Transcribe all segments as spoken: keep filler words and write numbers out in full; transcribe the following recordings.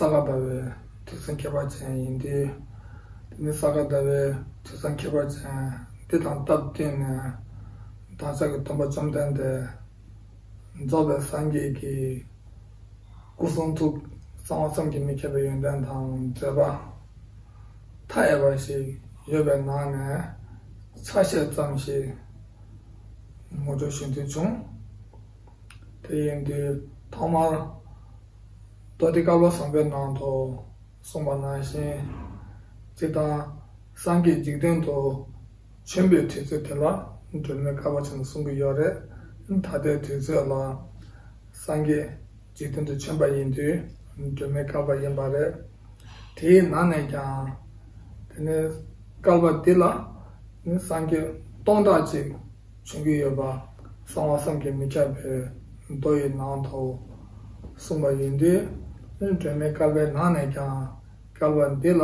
ས་ག་ཟླ་བའི་དུས་མཚམས་ཁྱད་པར་ཅན་ཡིན་དུས། དེ་ནི་ས་ག་ཟླ་བའི་དུས་མཚམས་ཁྱད་པར་ཅན་འདི་དང་སྟབས་བསྟུན་ནས། བདག་ཅག་གི་སྟོན་པ་བཅོམ་ལྡན་འདས་རྫོགས་པའི་སངས་རྒྱས་ཀྱི་སྐུ་གསུང་ཐུགས་གསང་བ་བསམ་གྱིས་མི་ཁྱབ་པའི་ཡོན་ཏན་དང་མཛད་པ་མཐའ་ཡས་པ་ཞིག་ཡོད་པའི་ནང་ནས་ཆ་ཤས་ཙམ་ཞིག་ངོ་སྤྲོད་ཞུ་འདོད་བྱུང་། དེ་ཡིན་དུས་ཐོག་མར་མདོ་སྡེ་བསྐལ་པ་བཟང་པོའི་ནང་དུ་གསུངས་པ་ནང་བཞིན། སྤྱིར་བཏང་སངས་རྒྱས་འཇིག་རྟེན་དུ་བྱོན་པའི་དུས་ཚོད་དེ་ལ་སྒྲོན་མེ་བསྐལ་པ་ཆེན་ལ་གསུང་གི་ཡོད་རེད། ད་ལྟའི་དུས་ཚོད་ལ་སངས་རྒྱས་འཇིག་རྟེན་དུ་བྱོན་པ་ཡིན་དུས་སྒྲོན་མེ་བསྐལ་པ་ཡིན་པ་རེད། དེའི་ནང་ནས་ཀྱང་དེ་ནས་བསྐལ་པ་འདི་ལ་ནི་སངས་རྒྱས་སྟོང་ཕྲག་གཅིག་བྱོན་གྱི་ཡོད་པ་གསང་བ་བསམ་གྱིས་མི་ཁྱབ་པའི་མདོ་ཡི་ནང་དུ་གསུངས་པ་ཡིན་དུས། སྒྲོན་མེ་བསྐལ་པའི་ནང་ནས་ཀྱང་བསྐལ་པ་འདི་ལ་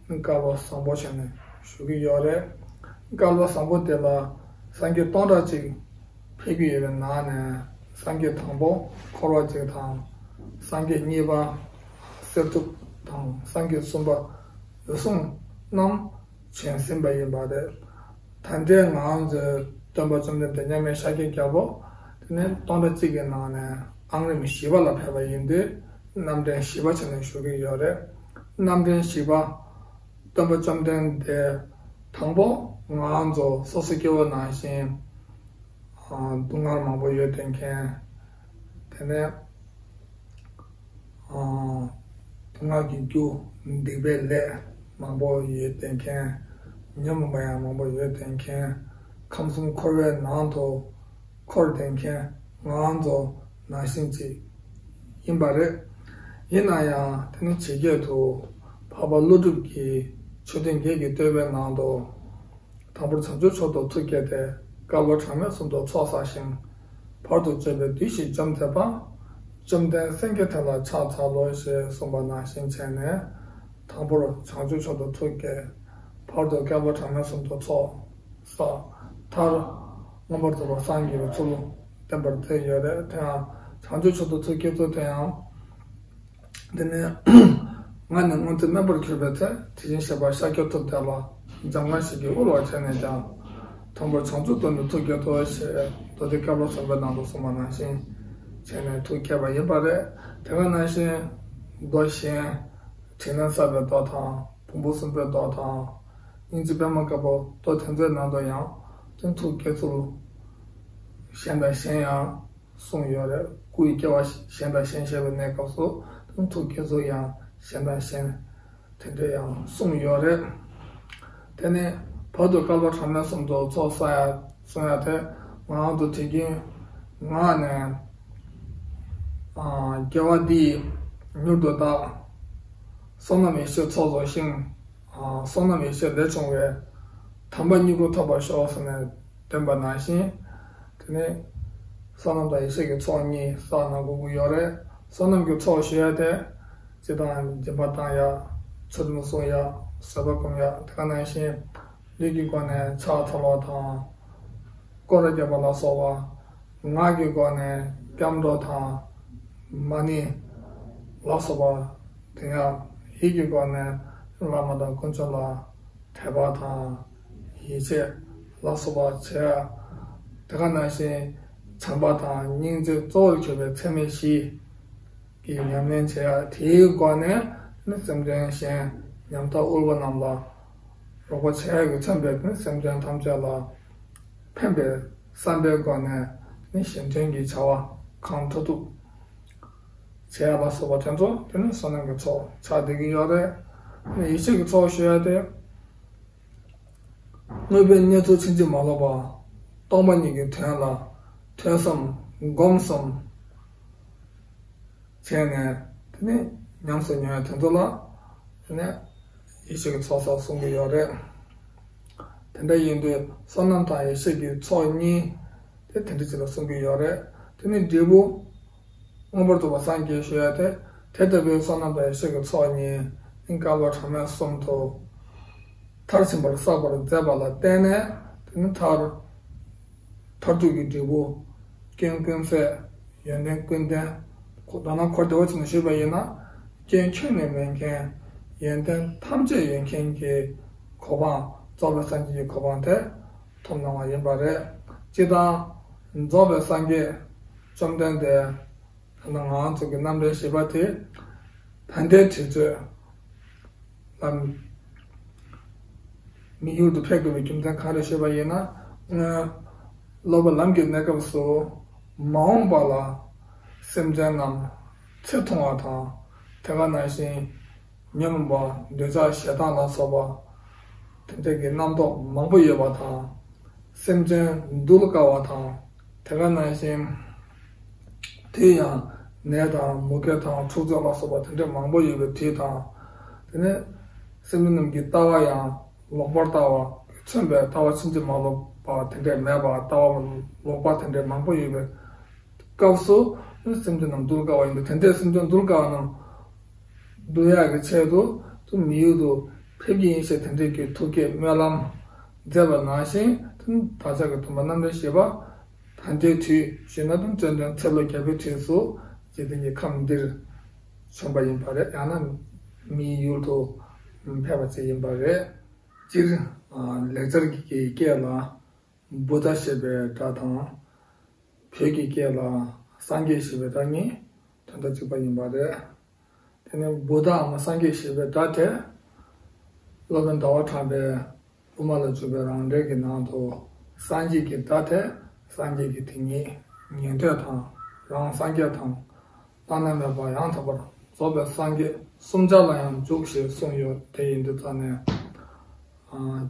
ནི་བསྐལ་པ་བཟང་པོ་ཞེས་ནས་ཞུ་གི་ཡོད་རེད། བསྐལ་པ་བཟང་པོ་དེ་ལ་སངས་རྒྱས་སྟོང་ཕྲག་གཅིག་ཕེབས་ཀྱི་ཡོད་པའི་ནང་ནས་སངས་རྒྱས་དང་པོ་འཁོར་བ་འཇིག་དང་། སངས་རྒྱས་གཉིས་པ་གསེར་ཐུབ་དང་སངས་རྒྱས་གསུམ་པ་འོད་སྲུང་རྣམས་བྱོན་ཟིན་པ་ཡིན་པ་རེད། ད་ལྟའི་ང་ཚོའི་སྟོན་པ་བཅོམ་ལྡན་འདས་མཉམ་མེད་ཤཱཀྱའི་རྒྱལ་པོ་དེ་ནི་སྟོང་ཕྲག་གཅིག་གི་ནང་ནས་ཨང་རིམ་བཞི་པ་ལ་ཕེབས་པ་ཡིན་དུས། རྣམ་འདྲེན་བཞི་པ་བྱས་ནས་ཞུ་གི་ཡོད་རེད། རྣམ་འདྲེན་བཞི་པ་སྟོན་པ་བཅོམ་ལྡན་འདས་དང་པོ་ང་ཚོ་སོ་སོ་སྐྱེ་བོ་ནང་བཞིན་སྡུག་བསྔལ་མང་པོ་ཡོད་བསྡད་མཁན། དེ་ནས་སྡུག་བསྔལ་གྱི་རྒྱུ་སྡིག་པའི་ལས་མང་པོ་ཡོད་བསྡད་མཁན། ཉོན་མོངས་པ་ཡང་མང་པོ་ཡོད་བསྡད་མཁན། ཁམས་གསུམ་འཁོར་བའི་ནང་དུ་འཁོར་བསྡད་མཁན་ང་ཚོ་ནང་བཞིན་ཅིག་ཡིན་པ་རེད། ཡིན་ན་ཡང་དེ་ནི་ཇི་སྐད་དུ་འཕགས་པ་ཀླུ་སྒྲུབ་ཀྱིས་མཆོད་རྟེན་བརྒྱད་ཀྱི་བསྟོད་པའི་ནང་དུ། དང་པོར་བྱང་ཆུབ་མཆོག་ཏུ་ཐུགས་བསྐྱེད་དེ། བསྐལ་པ་གྲངས་མེད་གསུམ་དུ་ཚོགས་བསགས་ཤིང་། བར་དུ་གཅོད་པའི་བདུད་བཞི་འཇོམས་མཛད་པ། བཅོམ་ལྡན་སེང་གེ་དེ་ལ་ཕྱག་འཚལ་ལོ་ཞེས་གསུངས་པ་ནང་བཞིན་བྱས་ནས། དང་པོར་བྱང་ཆུབ་མཆོག་ཏུ་ཐུགས་བསྐྱེད། བར་དུ་བསྐལ་པ་གྲངས་མེད་གསུམ་དུ་ཚོགས་བསགས། མཐར་མངོན་པར་རྫོགས་པར་སངས་རྒྱས་པའི་ཚུལ་བསྟན་པར་མཛད་ཡོད་རེད། དེ་ཡང་བྱང་ཆུབ་མཆོག་ཏུ་ཐུགས་བསྐྱེད་ཚུལ་དེ་ཡང་། དེ་ནས་ང་ནི་སྔོན་ཚེ་སྨན་པར་གྱུར་པའི་ཚེ། དེ་བཞིན་གཤེགས་པ་ཤཱཀྱ་ཐུབ་དེ་ལ། འཇམ་དབྱངས་ཞལ་གྱིས་དབུལ་བར་བྱས་ནས་ཀྱང་། དང་པོར་བྱང་ཆུབ་ཏུ་ནི་ཐུགས་བསྐྱེད་དོ་ཞེས་མདོ་སྡེ་བསྐལ་པ་བཟང་པོའི་ནང་དུ་གསུངས་པ་ནང་བཞིན་བྱས་ནས་ཐུགས་བསྐྱེད་པ་ཡིན་པ་རེད། དེ་ག་ནང་བཞིན་མདོ་གཞན་དྲིན་ལན་བསབ་པའི་མདོ་དང་བོང་བུ་གསུམ་པའི་མདོ་དང་། སྙིང་རྗེ་པདྨ་དཀར་པོའི་མདོ་དེ་ཚོའི་ནང་དུ་ཡང་དོན་ཐུགས་བསྐྱེད་ཚུལ་གཞན་དང་གཞན་ཡང་། གསུངས་ཡོད་རེད། སྐུ་ཡི་སྐྱེ་བ་གཞན་དང་གཞན་བཤད་པའི་གནས་སྐབས་སུ་ཐུགས་བསྐྱེད་ཚུལ་ཡང་གཞན་དང་གཞན་དེ་འདྲ་ཡང་གསུངས་ཡོད་རེད། དེ་ནས་བར་དུ་བསྐལ་པ་གྲངས་མེད་གསུམ་དུ་ཚོགས་བསགས་ཡ་གསུང་ཡ་དེ། ང་རང་ཚོ་དུས་རྒྱུན་ངག་ནས་ཨ་དགེ་བ་འདི་ཡིས་མྱུར་དུ་བདག་བསོད་ནམས་ཡེ་ཤེས་ཚོགས་རྫོགས་ཤིང་། ཨ་བསོད་ནམས་ཡེ་ཤེས་ལས་བྱུང་བའི་དམ་པ་སྙིང་པོ་ཐོབ་པར་ཤོག་ཟེར་ནས་འདོན་པ་ནང་བཞིན། དེ་ནས་བསོད་ནམས་དང་ཡེ་ཤེས་ཀྱི་ཚོགས་གཉིས་བསགས་གནང་དགོས་ཀྱི་ཡོད་རེད། བསོད་ནམས་ཀྱི་ཚོགས་ཞུ་ཡ་དེ། སྤྱིར་བཏང་སྦྱིན་པ་བཏང་ཡ། ཚུལ་ཁྲིམས་སྲུང་ཡ། བཟོད་པ་སྒོམ་ཡ། དེ་ག་ནང་བཞིན་ལུས་ཀྱི་སྒོ་ནས་ཕྱག་འཚལ་བ་དང་། སྐོར་ར་རྒྱབ་པ་ལ་སོགས་པ། ངག་གི་སྒོ་ནས་སྐྱབས་འགྲོ་དང་། མ་ཎི་ལ་སོགས་པ། དེ་ཡང་ཡིད་ཀྱི་སྒོ་ནས་བླ་མ་དང་དཀོན་མཆོག་ལ་དད་པ་དང་ཡིད་ཆེས་ལ་སོགས་པ་བྱེད་ཡ། དེ་ག་ནང་བཞིན་བྱམས་པ་དང་སྙིང་རྗེ་གཙོ་བོར་གྱུར་པའི་ཚད་མེད་བཞི་གི་ཉམས་ལེན་བྱེད་ཡ། དེའི་སྒོ་ནས་ནི་སེམས་ཅན་གཞན་ཉམ་ཐག་དབུལ་པོ་རྣམས་ལ་རོགས་པ་བྱེད་ཡ་གི་མཚོན་པའི་ནི་སེམས་ཅན་ཐམས་ཅད་ལ་ཕན་པའི་བསམ་པའི་སྒོ་ནས་ནི་གཞན་དོན་གྱི་བྱ་བ་གང་ཐུབ་ཐུབ་བྱེད་ཡ་ལ་སོགས་པ་དེ་ཚོ་དེ་ནི་བསོད་ནམས་ཀྱི་ཚོགས་ཆགས་བསྡད་ཀྱི་ཡོད་རེད། ནི་ཡེ་ཤེས་ཀྱི་ཚོགས་ཞུ་ཡ་དེ། དངོས་པོའི་གནས་ཚུལ་ཕྱིན་ཅི་མ་ལོག་པ། སྟོང་པ་ཉིད་ཀྱི་དོན་ལ་ཐོས་བསམ་སྒོམ་གསུམ་བྱས་ནས་དེ་ནི་ཉམས་སུ་མྱོང་ཡ་དེ་ཚོ་ལ་དེ་ནི་ཡེ་ཤེས་ཀྱི་ཚོགས་ཟེར་གསུང་གི་ཡོད་རེད། དེ་འདྲ་ཡིན་དུས་བསོད་ནམས་དང་ཡེ་ཤེས་ཀྱི་ཚོགས་གཉིས་དེ་དེ་འདྲ་ཅིག་ལ་གསུང་གི་ཡོད་རེད། དེ་ནི་འབྲས་བུ། མངོན་པར་རྫོགས་པར་སངས་རྒྱས་ཞུ་ཡ་དེ། དེ་ལྟ་བུའི་བསོད་ནམས་དང་ཡེ་ཤེས་ཀྱི་ཚོགས་གཉིས་ནི་བསྐལ་པ་གྲངས་མེད་གསུམ་དུ་མཐར་ཕྱིན་པར་བསགས་པར་མཛད་པ་ལ་བརྟེན་ནས། དེ་ནི་མཐར་མཐར་ཐུག་གི་འབྲས་བུ་ཀུན་ཀུན་ཟད། ཡོན་ཏན་ཀུན་ལྡན། མདོར་ན་འཁོར་བདེ་བ་ཅན་དུ་ཞུས་པ་ཡིན་ན། སྐྱོན་ཁྱོན་ནས་མེད་མཁན། ཡོན་ཏན་ཐམས་ཅད་ཡོད་མཁན་གྱི་གོ་འཕང་། རྫོགས་པའི་སངས་རྒྱས་ཀྱི་གོ་འཕང་དེ་ཐོབ་གནང་བ་ཡིན་པ་རེད། སྤྱིར་བཏང་རྫོགས་པའི་སངས་རྒྱས་བཅོམ་ལྡན་འདས། ད་ང་ཚོ་གི་རྣམ་འདྲེན་བཞི་པ་དེ། ད་ལྟའི་དུས་ཚོད་ལ་མི་ཡུལ་དུ་ཕེབས་དགོས་པའི་རྒྱུ་མཚན་གང་རེད་ཞུས་པ་ཡིན་ན། སྔོན་སློབ་པ་ལམ་གྱི་གནས་སྐབས་སུ་མ་འོངས་པ་ལ་སེམས་ཅན་རྣམས་ཚེ་ཐུང་བ་དང་། དེ་ག་ནང་བཞིན་ཉོན་མོངས་པ། འདོད་ཆགས་ཞེ་སྡང་ལ་སོགས་པ་དེ་འདྲ་གི་རྣམ་རྟོག་མང་པོ་ཡོད་པ་དང་། སེམས་ཅན་གདུལ་དཀའ་བ་དང་། དེ་ག་ནང་བཞིན་དེ་ཡང་ནད་དང་མུ་གེ་དང་འཁྲུག་རྩོད་ལ་སོགས་པ་དེ་འདྲ་མང་པོ་ཡོད་པའི་དུས་དང་། དེ་ནས་སེམས་ཅན་རྣམས་ཀྱི་ལྟ་བ་ཡང་ལོག་པར་ལྟ་བ། མཚོན་པའི་ལྟ་བ་ཕྱིན་ཅི་མ་ལོག་པ་དེ་འདྲ་མེད་པ། ལྟ་བ་ལོག་པ་དེ་འདྲ་མང་པོ་ཡོད་པའི་སྐབས་སུ་སེམས་ཅན་རྣམས་གདུལ་དཀའ་བ་ཡིན་པས། དེ་འདྲའི་སེམས་ཅན་གདུལ་དཀའ་བ་རྣམས་འདུལ་ཡག་གི་ཆེད་དུ་དུ་མི་ཡུལ་དུ་ཕེབས་ཀྱི་ཡིན་ཞེས་དེ་འདྲའི་གི་ཐུགས་བསྐྱེད་སྨོན་ལམ་མཛད་པ་ནང་བཞིན། དུ་བདག་ཅག་གི་སྟོན་པ་རྣམ་འདྲེན་བཞི་པ་ད་ལྟའི་དུས་ཞུས་ན་དུ་བཅོམ་ལྡན་ཚེ་ལོ་བརྒྱ་པའི་དུས་སུ་འཇིག་རྟེན་གྱི་ཁམས་འདིར་བྱོན་པ་ཡིན་པ་རེད། ཡང་ན་མིའི་ཡུལ་དུ་ཕེབས་པ་ཅིག་ཡིན་པ་རེད། སྤྱིར་ལེགས་སྦྱར་གྱི་སྐད་ལ་བུདྡྷ་ཞེས་པའི་སྒྲ་དང་། བོད་ཀྱི་སྐད་ལ་སངས་རྒྱས་ཞེས་པའི་སྒྲ་གཉིས་དོན་དག་གཅིག་པ་ཡིན་པ་རེད། དེ་ནས་བུདྡྷའམ་སངས་རྒྱས་ཞེས་པའི་སྒྲ་དེ། སློབ་དཔོན་ཟླ་བ་གྲགས་པའི་དབུ་མ་ལ་འཇུག་པའི་རང་འགྲེལ་གྱི་ནང་དུ། སངས་རྒྱས་ཀྱི་སྒྲ་དེ་སངས་རྒྱས་ཀྱི་དེ་ཉིད་ཉན་ཐོས་དང་། རང་སངས་རྒྱས་དང་། བླ་ན་མེད་པ་ཡང་དག་པར་རྫོགས་པའི་སངས་རྒྱས་གསུམ་ཆར་ལ་ཡང་འཇུག་ཞེས་གསུངས་ཡོད། དེ་ཡིན་དུས་ཙང་ནས།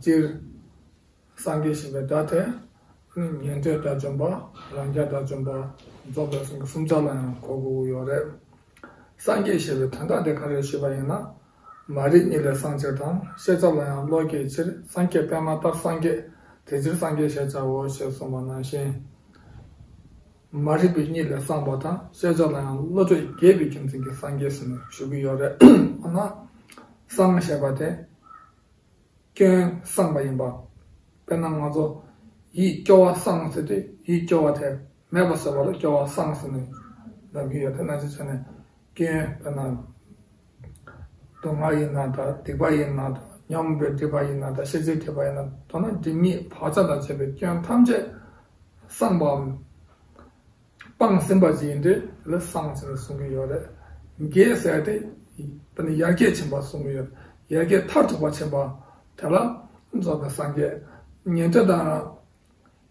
སྤྱིར་སངས་རྒྱས་ཞེས་པའི་སྒྲ་དེ་ཉན་ཐོས་དགྲ་བཅོམ་པ། རང་རྒྱལ་དགྲ་བཅོམ་པ། རྫོགས་པའི་སངས་རྒྱས་གསུམ་ཆར་ལ་ཡང་གོ་དགོས་ཀྱི་ཡོད་རེད། སངས་རྒྱས་ཞེས་པའི་དོན་དག་དེ་ག་རེ་ཞུས་པ་ཡིན་ན། མ་རིག་གཉིད་ལས་སངས་ཕྱིར་དང་། ཤེས་བྱ་ལ་ཡང་བློ་སྐྱེད་ཕྱིར། སངས་རྒྱས་པདྨ་ལྟར་སངས་རྒྱས། དེ་ཕྱིར་སངས་རྒྱས་ཞེས་བྱའོ་ཞེས་གསུངས་པ་ནང་བཞིན། མ་རིག་པའི་གཉིད་ལས་སངས་པ་དང་། ཤེས་བྱ་ལ་ཡང་བློ་གྲོས་རྒྱས་པའི་རྒྱུ་མཚན་གྱིས་སངས་རྒྱས་ཟེར་ནས་ཞུ་གི་ཡོད་རེད། འོ་ན་སངས་ཞེས་པ་དེ། སྐྱོན་སངས་པ་ཡིན་པ། དཔེར་ན་ང་ཚོ་ཡིད་སྐྱོ་བ་སངས་ཟེར་དུས། ཡིད་སྐྱོ་བ་དེ་མེད་པ་བཟོ་བ་ལ་སྐྱོ་བ་སངས་ཟེར་ནས་ལབ་ཀྱི་ཡོད། དེ་ནང་བཞིན་བྱས་ནས་སྐྱོན། དཔེར་ན་སྡུག་བསྔལ་ཡིན་ན་འདྲ། སྡིག་པ་ཡིན་ན་འདྲ། ཉོན་མོངས་པའི་སྒྲིབ་པ་ཡིན་ན་འདྲ། ཤེས་བྱའི་སྒྲིབ་པ་ཡིན་ན་འདྲ། མདོར་ན་སྒྲིབ་གཉིས་བག་ཆགས་དང་བཅས་པའི་སྐྱོན་ཐམས་ཅད་སངས་པའམ་སྤངས་ཟིན་པ་ཅིག་ཡིན་དུས། དེ་ལ་སངས་ཟེར་ནས་གསུང་གི་ཡོད་རེད། རྒྱས་ཟེར་ཏེ་དཔེར་ན་ཡར་རྒྱས་ཕྱིན་པ་གསུང་གི་ཡོད། ཡར་རྒྱས་མཐར་ཐུག་པ་ཕྱིན་པ་དེ་ལ་རྫོགས་པའི་སངས་རྒྱས། ཉན་ཐོས་དང་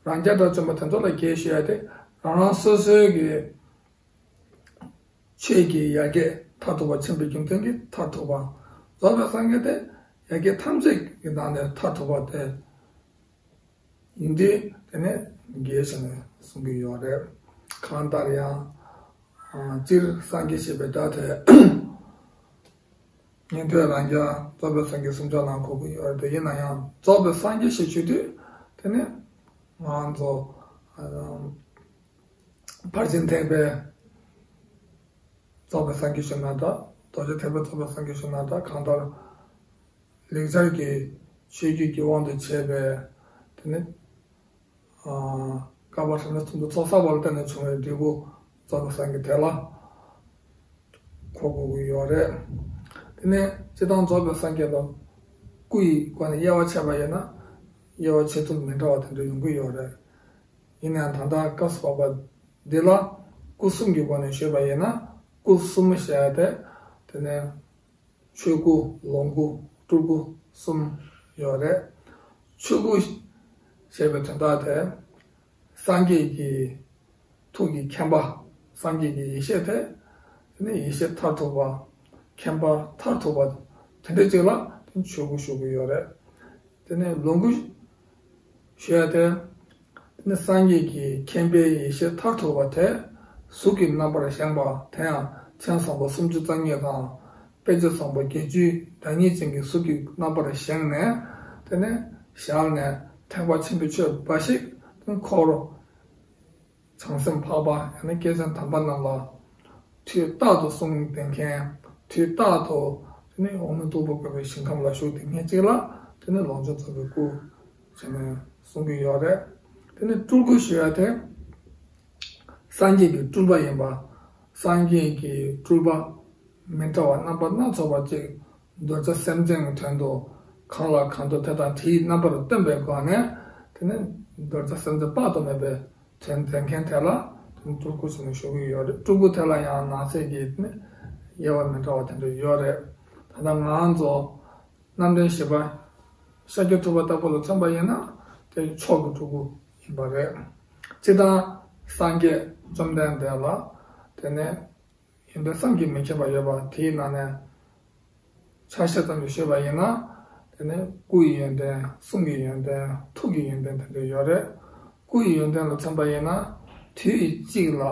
རང་རྒྱལ་དགྲ་བཅོམ་པ་དེ་ཚོ་ལ་རྒྱས་ཞུ་ཡ་དེ། རང་རང་སོ་སོའི་གི་ཆོས་ཀྱི་ཡར་རྒྱས་མཐར་ཐུག་པ་ཕྱིན་པའི་རྒྱུ་མཚན་གྱིས་མཐར་ཐུག་པ། རྫོགས་པའི་སངས་རྒྱས་དེ་ཡར་རྒྱས་ཐམས་ཅད་ཀྱི་ནང་ནས་མཐར་ཐུག་པ་དེ་ཡིན་དུས། དེ་ནས་རྒྱས་བྱས་ནས་གསུང་གི་ཡོད་རེད། གང་ལྟར་ཡང་། ཨ། སྤྱིར་སངས་རྒྱས་ཞེས་པའི་སྒྲ་དེ་ཉན་ཐོས་རང་རྒྱལ་རྫོགས་པའི་སངས་རྒྱས་གསུམ་ཆར་ལའང་གོ་གི་ཡོད་རེད། དེ་ཡིན་ན་ཡང་རྫོགས་པའི་སངས་རྒྱས་ཞེས་ཞུ་དུས། དེ་ནས་ང་ཚོ། ཨ། ཕར་ཕྱིན་ཐེག་པའི་རྫོགས་པའི་སངས་རྒྱས་ཞུ་ན་འདྲ། རྡོ་རྗེ་ཐེག་པའི་རྫོགས་པའི་སངས་རྒྱས་ཞུ་ན་འདྲ། གང་ལྟར་ལེགས་སྦྱར་གྱི་ཆོས་བརྒྱུད་ཀྱི་དབང་དུ་བྱས་པའི། དེ་ནི། ཨ། བསྐལ་པ་གྲངས་མེད་གསུམ་དུ་ཚོགས་བསགས་པ་ལ་བརྟེན་ནས་བྱུང་བའི་འབྲས་བུ་རྫོགས་པའི་སངས་རྒྱས་དེ་ལ་གོ་དགོས་ཀྱི་ཡོད་རེད། དེ་ནས་སྤྱིར་བཏང་རྫོགས་པའི་སངས་རྒྱས་ལ་སྐུ་ཡི་སྒོ་ནས་དབྱེ་བ་ཕྱེ་བ་ཡིན་ན། དབྱེ་བ་ཕྱེ་ཚུལ་མི་འདྲ་བ་དེ་འདྲ་ཡོང་གི་ཡོད་རེད། ཡིན་ནའང་ད་ལྟ་སྐབས་སུ་བབ་པ་འདི་ལ་སྐུ་གསུམ་གྱི་སྒོ་ནས་ཞུས་པ་ཡིན་ན། སྐུ་གསུམ་ཞེས་ཏེ། དེ་ནས་ཆོས་སྐུ། ལོངས་སྐུ། སྤྲུལ་སྐུ་གསུམ་ཡོད་རེད། ཆོས་སྐུ་ཞེས་པའི་དོན་དག་དེ། སངས་རྒྱས་ཀྱི་ཐུགས་ཀྱི་མཁྱེན་པ། སངས་རྒྱས་ཀྱི་ཡེ་ཤེས་དེ། དེ་ནས་ཡེ་ཤེས་མཐར་ཐུག་པ། མཁྱེན་པ་མཐར་ཐུག་པ་དེ་འདྲ་ཅིག་ལ་དེ་ཆོས་སྐུ་ཞུ་གི་ཡོད་རེད། དེ་ནས་ལོངས་སྐུ་ཞུ་ཡ་དེ། དེ་ནི་སངས་རྒྱས་ཀྱི་མཁྱེན་པའི་ཡེ་ཤེས་མཐར་ཐུག་པ་དེ་གཟུགས་ཀྱི་རྣམ་པར་བཞེངས་པ། དེ་ཡང་མཚན་བཟང་པོ་སུམ་ཅུ་རྩ་གཉིས་དང་། དཔེ་བྱད་བཟང་པོ་བརྒྱད་ཅུའི་བདག་ཉིད་ཅན་གྱི་གཟུགས་ཀྱི་རྣམ་པར་བཞེངས་ནས། དེ་ནས་ཞལ་ནས་ཐེག་པ་ཆེན་པོའི་ཆོས་འབའ་ཞིག་འཁོར། བྱང་སེམས་འཕགས་པ། ཡང་ན་སྐྱེས་ཆེན་དམ་པ་རྣམས་ལ་དུས་རྟག་ཏུ་གསུང་བསྡད་མཁན། དུས་རྟག་ཏུ་དེ་ནི་འོག་མིན་སྟུག་པོ་བཀོད་པའི་ཞིང་ཁམས་ལ་བཞུགས་བསྡད་མཁན་ཅིག་ལ། དེ་ནི་ལོངས་སྤྱོད་རྫོགས་པའི་སྐུ་ཟེར་ནས་གསུང་གི་ཡོད་རེད། དེ་ནི་སྤྲུལ་སྐུ་ཞུ་ཡ་དེ། སངས་རྒྱས་ཀྱི་སྤྲུལ་པ་ཡིན་པ། སངས་རྒྱས་ཀྱི་སྤྲུལ་པ། མི་འདྲ་བ་རྣམ་པ་སྣ་ཚོགས་པ་ཅིག་གདུལ་བྱ་སེམས་ཅན་གྱི་དོན་དུ་གང་ལ་གང་འདུལ་དེ་དང་དེའི་རྣམ་པར་སྟོན་པའི་སྒོ་ནས། དེ་ནས་གདུལ་བྱ་སེམས་ཅན་དཔག་ཏུ་མེད་པའི་དོན་མཛད་མཁན་དེ་ལ་དེ་ནས་སྤྲུལ་སྐུ་ཟེར་ནས་ཞུ་གི་ཡོད་རེད། སྤྲུལ་སྐུ་དེ་ལ་ཡང་ནང་གསེས་ཀྱི་དེ་ནས་དབྱེ་བ་མི་འདྲ་བ་དེ་འདྲ་ཡོད་རེད། ད་ལྟ་ང་ཚོ་རྣམ་འདྲེན་བཞི་པ་ཤཱཀྱ་ཐུབ་པ་ལྟ་བུ་ལ་མཚོན་པ་ཡིན་ན། དེ་མཆོག་གི་སྤྲུལ་སྐུ་ཡིན་པ་རེད། སྤྱིར་བཏང་སངས་རྒྱས་བཅོམ་ལྡན་འདས་ལ་དེ་ནས་ཡོན་ཏན་བསམ་གྱིས་མི་ཁྱབ་པ་ཡོད་པ་དེའི་ནང་ནས་ཆ་ཤས་ཙམ་ཞིག་ཞུས་པ་ཡིན་ན། དེ་ནས་སྐུ་ཡི་ཡོན་ཏན། གསུང་གི་ཡོན་ཏན། ཐུགས་ཀྱི་ཡོན་ཏན་དེ་འདྲ་ཡོད་རེད། སྐུ་ཡི་ཡོན་ཏན་ལ་མཚོན་པ་ཡིན་ན། དུས་གཅིག་ལ་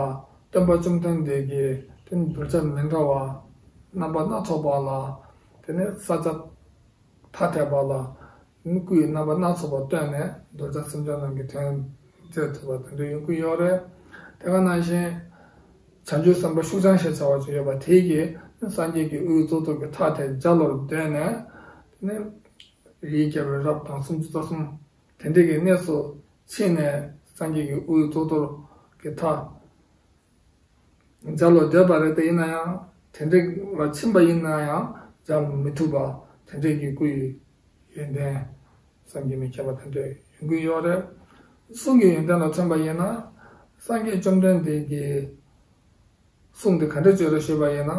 སྟོན་པ་བཅོམ་ལྡན་འདས་ཀྱིས་དེ་ནས་གདུལ་བྱ་མི་འདྲ་བ་རྣམ་པ་སྣ་ཚོགས་པ་ལ། དེ་ནས་ས་ཆ་ཐ་དད་པ་ལ། སྐུ་ཡི་རྣམ་པ་སྣ་ཚོགས་པ་སྟོན་ནས་གདུལ་བྱ་སེམས་ཅན་རྣམས་ཀྱི་དོན་མཛད་ཐུབ་པ་དེ་འདྲ་ཡོང་གི་ཡོད་རེད། དེ་ག་ནང་བཞིན་བྱང་ཆུབ་སེམས་དཔའ་ཤུགས་འཆང་ཞེས་བྱ་བ་ཅིག་ཡོད་པ་དེ་གིས་སངས་རྒྱས་ཀྱི་དབུའི་གཙུག་ཏོར་གྱི་མཐའ་དེ་རྒྱ་ལོར་བརྟེན་ནས། དེ་ནས་རིའི་རྒྱལ་པོའི་རབས་དང་སུམ་ཅུ་རྩ་གསུམ་དེ་འདྲ་གི་གནས་སུ་ཕྱིན་ནས། སངས་རྒྱས་ཀྱི་དབུའི་གཙུག་ཏོར་གྱི་མཐའ་རྒྱ་ལོ་བསྡད་པ་རེད། དེ་ཡིན་ན་ཡང་དེ་འདྲ་ལ་ཕྱིན་པ་ཡིན་ན་ཡང་རྒྱ་མི་ཐུབ་པ་དེ་འདྲ་གི་སྐུ་ཡི་ཡོན་ཏན་བསམ་གྱིས་མི་ཁྱབ་པ་དེ་འདྲ་ཡོང་གི་ཡོད་རེད། གསུང་གི་ཡོན་ཏན་ལ་མཚོན་པ་ཡིན་ན། སངས་རྒྱས་བཅོམ་ལྡན་འདས་ཀྱི་གསུང་དེ་ག་འདྲ་བརྗོད་རེད་ཞུས་པ་ཡིན་ན།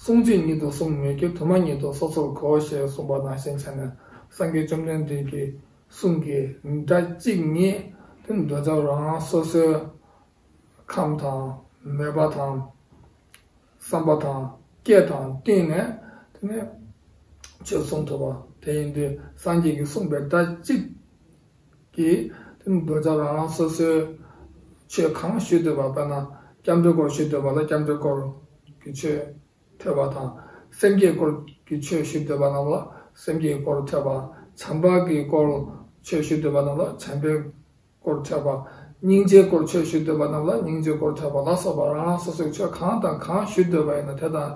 གསུང་གཅིག་ཉིད་དུ་གསུངས་མོད་ཀྱི། དུ་མ་ཉིད་དུ་སོ་སོར་གོ་ཞེས་གསུངས་པ་ནང་བཞིན་བྱས་ནས། སངས་རྒྱས་བཅོམ་ལྡན་འདས་ཀྱི་གསུང་གི་སྒྲ་གཅིག་ཉིད་དེ་འདོད་ཆགས་རང་རང་སོ་སོའི་ཁམས་དང་མོས་པ་དང་བསམ་པ་དང་སྐད་དང་བསྟུན་ནས། དེ་ནས་ཆོས་གསུང་ཐུབ་པ་དེ་ཡིན་དུས། སངས་རྒྱས་ཀྱིས་གསུངས་པའི་སྒྲ་གཅིག་གིས་དེ་ནས་འདོད་ཆགས་རང་རང་སོ་སོའི་ཆོས་གང་ཞུ་འདོད་པ། དཔེར་ན་སྐྱབས་འགྲོའི་སྐོར་ཞུ་འདོད་པ་ལ་སྐྱབས་འགྲོའི་སྐོར་གྱི་ཆོས་ཐོས་པ་དང་། སེམས་བསྐྱེད་སྐོར་གྱི་ཆོས་ཞུ་འདོད་པ་རྣམས་ལ་སེམས་བསྐྱེད་སྐོར་ཐོས་པ། བྱམས་པ་གི་སྐོར་ཆོས་ཞུ་འདོད་པ་རྣམས་ལ་བྱམས་པའི་སྐོར་ཐོས་པ། སྙིང་རྗེའི་སྐོར་ཆོས་ཞུ་འདོད་པ་རྣམས་ལ་སྙིང་རྗེའི་སྐོར་ཐོས་པ་ལ་སོགས་པ། རང་རང་སོ་སོའི་ཆོས་གང་དང་གང་ཞུ་འདོད་པ་ཡིན་ན་དེ་དང་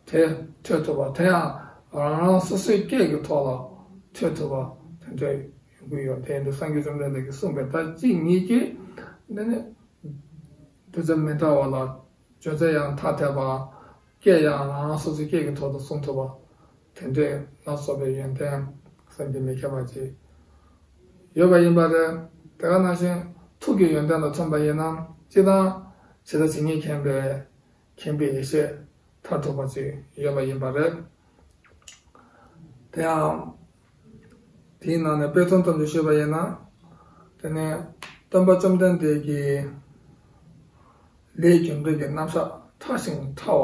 དེ་ཐོས་ཐུབ་པ། དེ་ཡང་རང་རང་སོ་སོའི་སྐད་ཀྱི་ཐོག་ལ་ཐོས་ཐུབ་པ་དེ་འདྲ་ཡོང་གི་ཡོད། དེ་ཡིན་དུས་སངས་རྒྱས་བཅོམ་ལྡན་འདས་ཀྱིས་གསུངས་པའི་སྒྲ་གཅིག་ཉིད་ཀྱིས། འདི་ནི་གདུལ་བྱ་མི་འདྲ་བ་ལ། བརྗོད་བྱ་ཡང་ཐ་དད་པ། སྐད་ཡང་རང་རང་སོ་སོའི་སྐད་ཀྱི་ཐོག་ཏུ་གསུང་ཐུབ་པ། དེ་འདྲས་ལ་སོགས་པའི་ཡོན་ཏན་བསམ་གྱིས་མི་ཁྱབ་པ་ཅིག་ཡོད་པ་ཡིན་པ་རེད། དེ་ག་ནང་བཞིན་ཐུགས་ཀྱི་ཡོན་ཏན་ལ་མཚོན་པ་ཡིན་ན། སྤྱིར་བཏང་ཇི་ལྟར་ཇི་སྙེད་མཁྱེན་པའི་མཁྱེན་པའི་ཡེ་ཤེས་མཐར་ཐུག་པ་ཅིག་ཡོད་པ་ཡིན་པ་རེད། དེ་ཡང་དེའི་ནང་ནས་དཔེ་མཚོན་ཙམ་ཞིག་ཞུས་པ་ཡིན་ན། དེ་ནས་སྟོན་པ་བཅོམ་ལྡན་འདས་ཀྱི་ལས་རྒྱུ་འབྲས་ཀྱི་རྣམ་གཞག་ཕྲ་ཞིང་ཕྲ་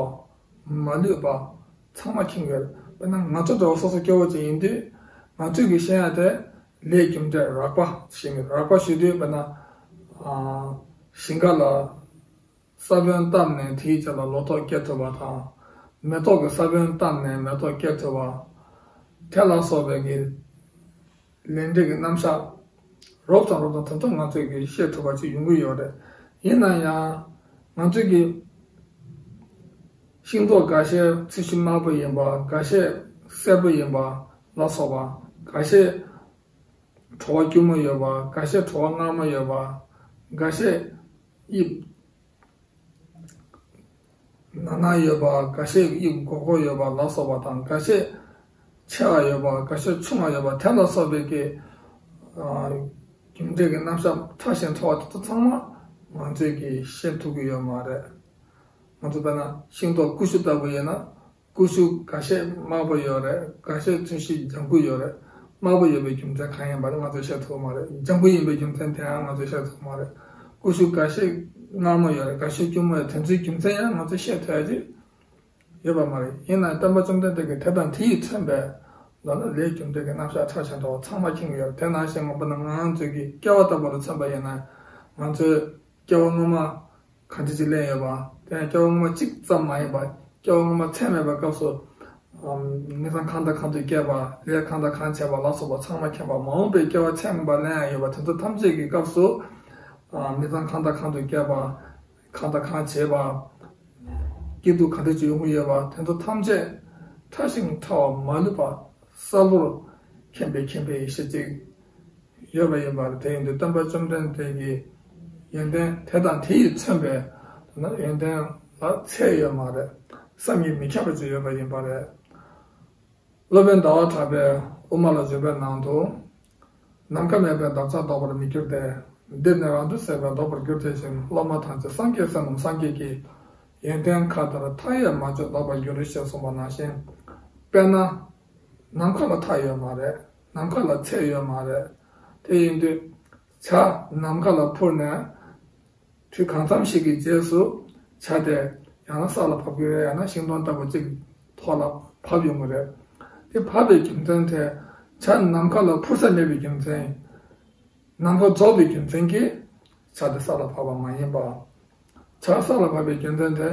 བ་མ་ལུས་པ་ཚང་མ་མཁྱེན་ཡོད། དཔེར་ན་ང་ཚོ་འདྲ་བ་སོ་སོ་སྐྱེ་བོ་ཅིག་ཡིན་དུས། ང་ཚོས་ཀྱི་ཤེས་ཡ་དེ་ལས་རྒྱུ་འབྲས་རགས་པ་ཞིག་ཡིན། རགས་པ་ཞུ་དུས་དཔེར་ན། ཨ། ཞིང་ཁ་ལ་ས་བོན་བཏབ་ནས་དེའི་རྗེས་ལ་ལོ་ཏོག་སྐྱེ་ཐུབ་པ་དང་། མེ་ཏོག་གི་ས་བོན་བཏབ་ནས་མེ་ཏོག་སྐྱེ་ཐུབ་པ། དེ་ལ་སོགས་པའི་གི་ལས་འབྲས་ཀྱི་རྣམ་གཞག་རོབ་ཙམ་རོབ་ཙམ་དེ་ཚོ་ང་ཚོས་ཀྱིས་ཤེས་ཐུབ་པ་ཅིག་ཡོང་གི་ཡོད་རེད། ཡིན་ན་ཡང་ང་ཚོས་ཀྱིས་ཤིང་ཏོག་འགའ་ཤས་ཚོས་གཞི་དམར་པོ་ཡིན་པ། འགའ་ཤས་སེར་པོ་ཡིན་པ་ལ་སོགས་པ། འགའ་ཤས་བྲོ་བ་སྐྱུར་མོ་ཡོད་པ། འགའ་ཤས་བྲོ་བ་མངར་མོ་ཡོད་པ། འགའ་ཤས་དབྱིབས་ནར་ནར་ཡོད་པ། འགའ་ཤས་དབྱིབས་སྒོར་སྒོར་ཡོད་པ་ལ་སོགས་པ་དང་། འགའ་ཤས་ཆེ་བ་ཡོད་པ། འགའ་ཤས་ཆུང་བ་ཡོད་པ། དེ་ལ་སོགས་པའི་གི་ཨ། རྒྱུ་འབྲས་ཀྱི་རྣམ་གཞག་ཕྲ་ཞིང་ཕྲ་བ་དེ་ཚོ་ཚང་མ་ང་ཚོས་ཀྱིས་ཤེས་ཐུབ་ཀྱི་ཡོད་མ་རེད། ང་ཚོ་དཔེར་ན་ཤིང་ཏོག་ཀུ་ཤུ་ལྟ་བུ་ཡིན་ན། ཀུ་ཤུ་འགའ་ཤས་དམར་པོ་ཡོད་རེད། འགའ་ཤས་ཚོས་གཞི་ལྗང་ཁུ་ཡོད་རེད། དམར་པོ་ཡོད་པའི་རྒྱུ་མཚན་གང་ཡིན་པ་དེ་ང་ཚོས་ཤེས་ཐུབ་མ་རེད། ལྗང་ཁུ་ཡིན་པའི་རྒྱུ་མཚན་དེ་ཡང་ང་ཚོས་ཤེས་ཐུབ་མ་རེད། ཀུ་ཤུ་འགའ་ཤས་མངར་མོ་ཡོད་རེད། འགའ་ཤས་སྐྱུར་མོ་ཡོད། དེ་ཚོའི་རྒྱུ་མཚན་ཡང་ང་ཚོས་ཤེས་ཐུབ་ཡ་ཅིག་ཡོད་པ་མ་རེད། ཡིན་ནའང་སྟོན་པ་བཅོམ་ལྡན་འདས་ཀྱིས་དེ་དང་དེ་ཡིས་མཚོན་པའི་ལ་ལ་ལས་རྒྱུ་འབྲས་ཀྱི་རྣམ་གཞག་ཕྲ་ཞིང་ཕྲ་བ་ཚང་མ་མཁྱེན་གྱི་ཡོད། དེ་ནང་བཞིན་ངོ་མ་ན་ང་ཚོའི་གི་སྐྱེ་བ་ལྟ་བུ་ལ་མཚོན་པ་ཡིན་ན། ང་ཚོའི་སྐྱེ་བ་སྔོན་མ་གང་འདྲ་ཅིག་ལེན་ཡོད་པ། དེ་ཡང་སྐྱེ་བ་སྔོན་མ་གཅིག་ཙམ་མ་ཡིན་པ། སྐྱེ་བ་སྔོན་མ་ཚད་མེད་པའི་སྐབས་སུ། ཨམ། མི་ཚང་གང་དང་གང་དུ་སྐྱེས་པ། ལས་གང་དང་གང་བྱས་པ་ལ་སོགས་པ་ཚང་མ་མཁྱེན་པ། མ་འོངས་པའི་སྐྱེ་བ་ཚད་མེད་པ་ལེན་ཡ་ཡོད་པ། དེ་ཚོ་ཐམས་ཅད་ཀྱི་སྐབས་སུ། ཨ། མི་ཚང་གང་དང་གང་དུ་སྐྱེས་པ། གང་དང་གང་བྱས་པ། སྐྱིད་སྡུག་ག་འདྲ་ཅིག་ཡོང་གི་ཡོད་པ། དེ་ཚོ་ཐམས་ཅད་ཕྲ་ཞིང་ཕྲ་བ་མ་ལུས་པ་གསལ་པོར་མཁྱེན་པའི་མཁྱེན་པའི་ཡེ་ཤེས་ཅིག་ཡོད་པ་ཡིན་པ་རེད། དེ་ཡིན་དུས་སྟོན་པ་བཅོམ་ལྡན་འདས་ཀྱི་ཡོན་ཏན་དེ་དང་དེ་ཡིས་མཚོན་པའི་ཡོན་ཏན་ལ་ཚད་ཡོད་མ་རེད། བསམ་གྱིས་མི་ཁྱབ་པ་ཅིག་ཡོད་པ་ཡིན་པ་རེད། སློབ་དཔོན་ཟླ་བ་གྲགས་པས་དབུ་མ་ལ་འཇུག་པའི་ནང་དུ། ནམ་མཁའ་མེད་པའི་འདབ་ཆགས་ལྡོག་པར་མི་འགྱུར་ཏེ། འདིར་ནི་རང་འདོད་ཟད་པས་ལྡོག་པར་འགྱུར་ཏེ་ཞེས། སློབ་མ་ཐམས་ཅད་སངས་རྒྱས་སེམས་རྣམས་སངས་རྒྱས་ཀྱི་ཡོན་ཏན་མཁའ་ལྟར་མཐའ་ཡས་མ་བརྗོད་ལྡོག་པར་འགྱུར་ཞེས་གསུངས་པ་ནང་བཞིན། དཔེར་ན། ནམ་མཁའ་ལ་མཐའ་ཡོད་མ་རེད། ནམ་མཁའ་ལ་ཚད་ཡོད་མ་རེད། དེ་ཡིན་དུས། བྱ་ནམ་མཁའ་ལ་འཕུར་ནས། དུས་གང་འཚམ་ཞིག་གི་རྗེས་སུ་བྱ་དེ་ཡང་ན་ས་ལ་བབས་ཀྱི་རེད། ཡང་ན་ཤིང་སྡོང་ལྟ་བུ་གཅིག་ཐོག་ལ་བབས་ཡོང་གི་རེད། དེ་བབས་པའི་རྒྱུ་མཚན་དེ་བྱ་ནམ་མཁའ་ལ་འཕུར་ས་མེད་པའི་རྒྱུ་མཚན། ནམ་མཁའ་རྫོགས་པའི་རྒྱུ་མཚན་གྱིས་བྱ་དེ་ས་ལ་བབས་པ་མ་ཡིན་པ། བྱ་ས་ལ་བབས་པའི་རྒྱུ་མཚན་དེ་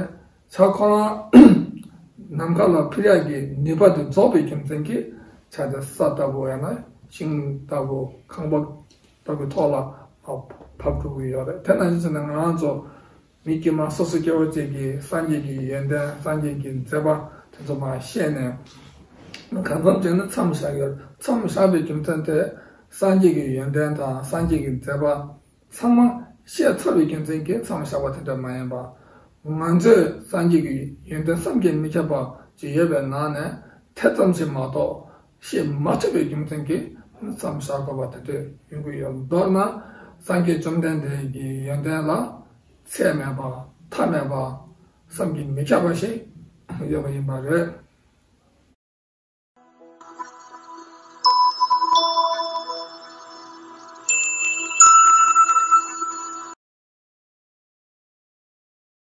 བྱ་ཁོ་རང་ནམ་མཁའ་ལ་འཕུར་ཡག་གི་ནུས་པ་དེ་རྫོགས་པའི་རྒྱུ་མཚན་གྱིས་བྱ་དེ་ས་ལྟ་བུ་ཡང་ན་ཤིང་ལྟ་བུ་ཁང་པ་ལྟ་བུའི་ཐོག་ལ་བབས་འགྲོ་གི་ཡོད་རེད། དེ་ནང་བཞིན་བྱས་ན་ང་རང་ཚོ་མི་དཀྱུས་མ་སོ་སོ་སྐྱེ་བོ་གཅིག་གིས་སངས་རྒྱས་ཀྱི་ཡོན་ཏན་སངས་རྒྱས་ཀྱི་མཛད་པ་དེ་ཚོ་མར་བཤད་ནས། གང་འཚམ་བྱས་ན་མཚམས་བཞག་ཡོད། མཚམས་བཞག་པའི་རྒྱུ་མཚན་དེ་སངས་རྒྱས་ཀྱི་ཡོན་ཏན་དང་སངས་རྒྱས་ཀྱི་མཛད་པ་ཚང་མ་བཤད་ཚར་བའི་རྒྱུ་མཚན་གྱིས་མཚམས་བཞག་པ་དེ་འདྲ་མ་ཡིན་པ། ང་ཚོས་སངས་རྒྱས་ཀྱི་ཡོན་ཏན་བསམ་གྱིས་མི་ཁྱབ་པ་ཅིག་ཡོད་པའི་ནང་ནས་དེ་ཙམ་ཞིག་མ་གཏོགས་བཤད་མ་ཐུབ་པའི་རྒྱུ་མཚན་གྱིས་མཚམས་བཞག་དགོས་པ་དེ་འདྲ་ཡོང་གི་ཡོད། མདོར་ན་སངས་རྒྱས་བཅོམ་ལྡན་འདས་ཀྱི་ཡོན་ཏན་ལ་ཚད་མེད་པ་མཐའ་མེད་པ་བསམ་གྱིས་མི་ཁྱབ་པ་ཞིག་ཡོད་པ་ཡིན་པ་རེད།